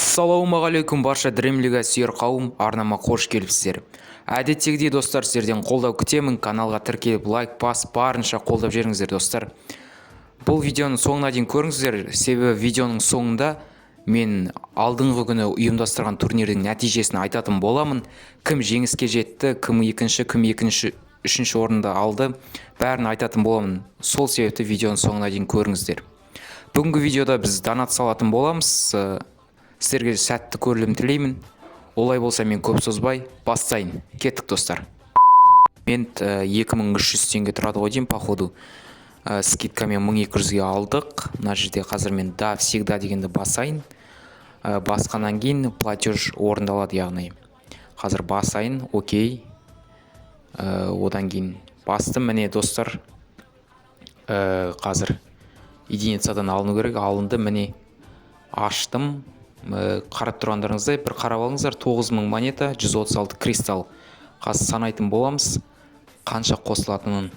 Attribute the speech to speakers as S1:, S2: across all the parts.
S1: Ассалаумағалейкум, барша Дрим Лига сүйер қауым! Арнама қош келіпсіздер! Әдеттегідей, достар, сіздерден қолдау күтемін. Каналға тіркеліп, лайк басып, барынша қолдап жіберіңіздер, достар. Бұл видеоның соңына дейін көріңіздер, себебі видеоның соңында мен алдыңғы күні ұйымдастырған турнирдің нәтижесін айтатын боламын. Кім жеңіске жетті, кім екінші, кім екінші, үшінші орынды алды, бәрін айтатын боламын. Сол себепті видеоның соңына дейін көріңіздер. Бүгінгі видеода біз донат салатын боламыз. Сіздерге сәтті көрілім тілеймін. Олай болса, мен көп созбай бастайын. Кеттік, достар. Мен 2300 теңге тұрады ғой деймін, походу. Скидкамен 1200-ге алдық. Мына жерде қазір мен «Да, всегда» дегенді басайын. Басқаннан кейін платеж орындалады, яғни қазір басайын. Окей. Одан кейін бастым. Міне, достар, қазір единицадан алыну керек. Алынды, міне, аштым. Қарап тұрғандарыңыздай, бір қарап алыңыздар: 9000 монета, 136 кристалл. Қазір санайтын боламыз қанша қосылатынын.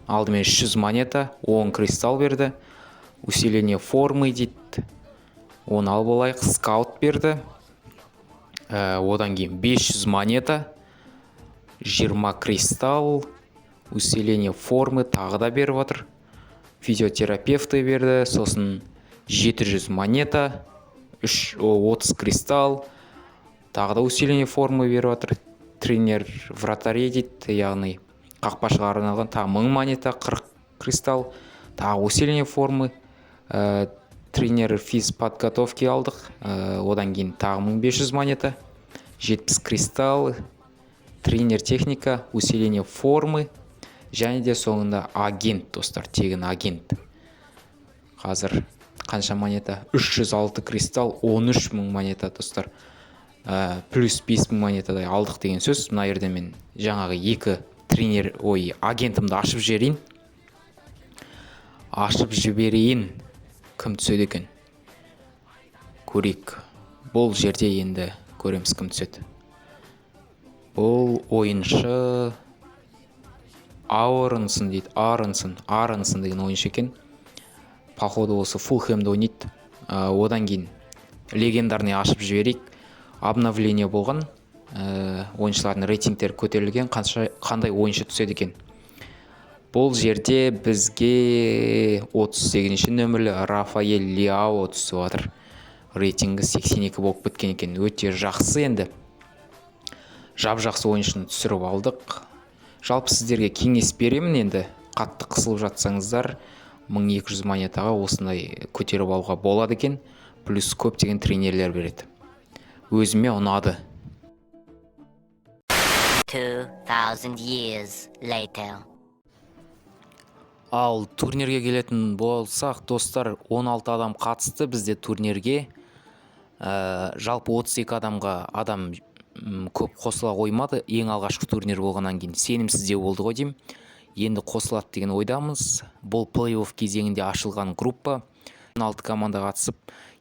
S1: Алдымен 300 монета, 10 кристалл берді. Усиление формы дейді, оны алып алайық. Скаут берді. Одан кейін 500 монета, 20 кристалл, усиление формы тағы да беріп отыр. Физиотерапевты берді. Сосын 700 монета, 3, 30 кристалл, тағы да усиление формы беріп жатыр. Тренер вратарей дейді, яғни қақпашыға арналған. Тағы 1000 монета, 40 кристалл, тағы усиление формы, тренер физподготовки алдық. Одан кейін тағы 1500 монета, 70 кристалл, тренер техника, усиление формы және де соңында агент, достар, тегін агент. Қазір қанша монета? 306 кристалл, 13 мың монета, достар. Плюс 5000 монетадай алдық деген сөз. Мына жерде мен жаңағы екі тренер, ой, агентімді ашып жіберейін, ашып жіберейін. Кім түседі екен, көрейік. Бұл жерде енді көреміз, кім түседі. Бұл ойыншы Аронсон дейді. Аронсон, Аронсон деген ойыншы екен. Походу, осы Фулхэмді ойнайды. Одан кейін легендарный ашып жіберейік. Обновление болған, ойыншылардың рейтингтері көтерілген. Қанша, қандай ойыншы түседі екен? Бұл жерде бізге 38 нөмірлі Рафаэль Лиао түсіп жатыр. Рейтингі 82 болып кеткен екен. Өте жақсы енді, жап жақсы ойыншыны түсіріп алдық. Жалпы, сіздерге кеңес беремін енді: қатты қысылып жатсаңыздар, 1200 монетаға осындай көтеріп алуға болады екен. Плюс көптеген тренерлер береді. Өзіме ұнады.
S2: 2,000 years later.
S1: Ал турнирге келетін болсақ, достар, 16 адам қатысты бізде турнирге. Жалпы 32 адамға адам көп қосыла қоймады. Ең алғашқы турнир болғаннан кейін сенімсіздеу болды ғой деймін. Енді қосылады деген ойдамыз. Бұл плей-офф кезеңінде ашылған группа. 16 команда қатысып,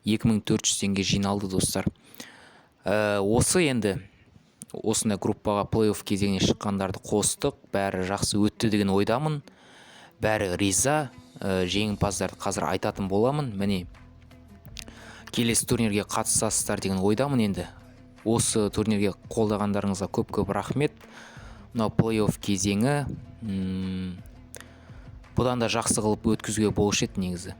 S1: 2400 теңге жиналды, достар. Осы енді осындай группаға, плей-офф кезеңіне шыққандарды қостық. Бәрі жақсы өтті деген ойдамын, бәрі риза. Жеңімпаздарды қазір айтатын боламын. Міне, келесі турнирге қатысасыздар деген ойдамын. Енді осы турнирге қолдағандарыңызға көп көп рахмет. Мынау плей-офф кезеңі. Бұдан да жақсы қылып өткізуге болушы еді негізі.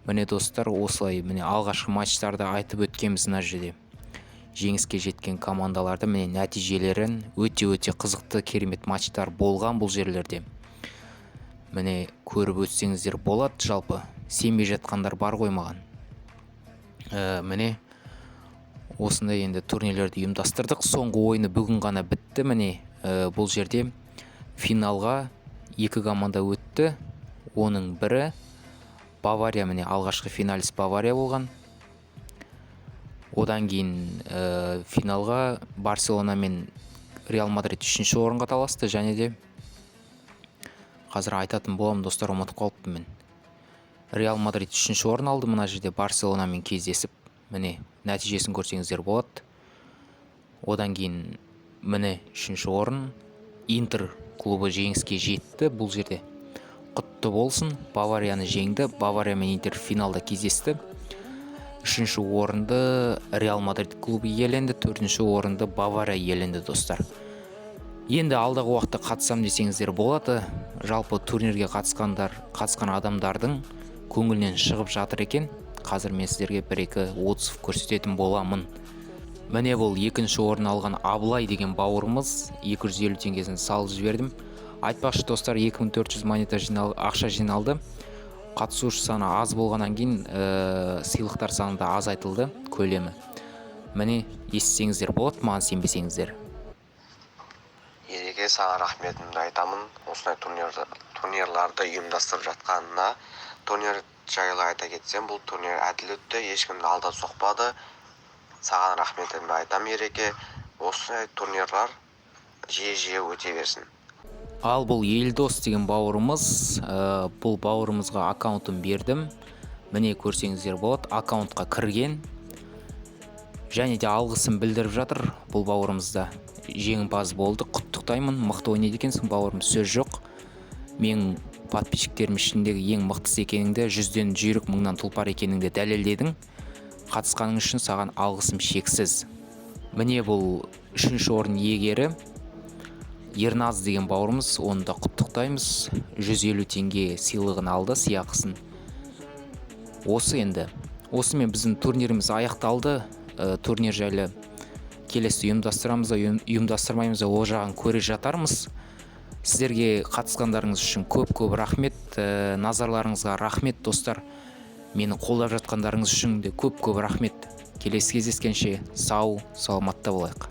S1: Міне, достар, осылай. Міне, алғашқы матчтарды айтып өткенбіз. Мына жерде жеңіске жеткен командаларды, міне, нәтижелерін. Өте өте қызықты, керемет матчтар болған бұл жерлерде. Міне, көріп өтсеңіздер болады. Жалпы, сенбей жатқандар бар ғой маған. Міне, осындай енді турнирлерді ұйымдастырдық. Соңғы ойыны бүгін ғана бітті. Міне, бұл жерде финалға екі команда өтті. Оның бірі Бавария. Міне, алғашқы финалист Бавария болған. Одан кейін финалға Барселона мен Реал Мадрид үшінші орынға таласты. Және де қазір айтатын боламын, достар, ұмытып қалыппын мен. Реал Мадрид үшінші орын алды мына жерде Барселонамен кездесіп. Міне, нәтижесін көрсеңіздер болады. Одан кейін, міне, үшінші орын Интер клубы жеңіске жетті бұл жерде. Құтты болсын, Баварияны жеңді. Бавария мен Интер финалда кездесті. Үшінші орынды Реал Мадрид клубы иеленді, төртінші орынды Бавария иеленді, достар. Енді алдағы уақытта қатысам десеңіздер болады. Жалпы турнирге қатысқан адамдардың көңілінен шығып жатыр екен. Қазір мен сіздерге бір екі отзыв көрсететін боламын. Міне, бұл екінші орын алған Абылай деген бауырымыз, 250 теңгесін салып жібердім. Айтпақшы, достар, 2400 монета ақша жиналды. Қатысушы саны аз болғаннан кейін сыйлықтар саны да азайтылды, көлемі. Міне, естісеңіздер болады, маған сенбесеңіздер.
S3: Ереке, саған рахметімді айтамын осындай турнирларды ұйымдастырып жатқанына. Турнир жайлы айта кетсем, бұл турнир әділ өтті, ешкімді алдап соқпады. Саған рахметімді айтамын, Ереке. Осындай турнирлар жиі жиі өте берсін.
S1: Ал бұл Елдос деген бауырымыз, бұл бауырымызға аккаунтын бердім. Міне, көрсеңіздер болады, аккаунтқа кірген және де алғысын білдіріп жатыр. Бұл бауырымыз да жеңімпаз болды, құттықтаймын. Мықты ойнайды екенсің, бауырым, сөз жоқ. Менің подписчиктерім ішіндегі ең мықтысы екеніңді, жүзден жүйрік, мыңнан тұлпар екеніңді дәлелдедің. Қатысқаның үшін саған алғысым шексіз. Міне, бұл үшінші орын иегері Ерназ деген бауырымыз, оны да құттықтаймыз. 150 теңге сыйлығын алды, сыйақысын. Осы енді осымен біздің турниріміз аяқталды. Турнир жайлы келесі ұйымдастырамыз да, ұйымдастырмаймыз да, ол жағын көре жатармыз. Сіздерге қатысқандарыңыз үшін көп көп рахмет. Назарларыңызға рахмет, достар. Мені қолдап жатқандарыңыз үшін де көп көп рахмет. Келесі кездескенше сау саламатта болайық.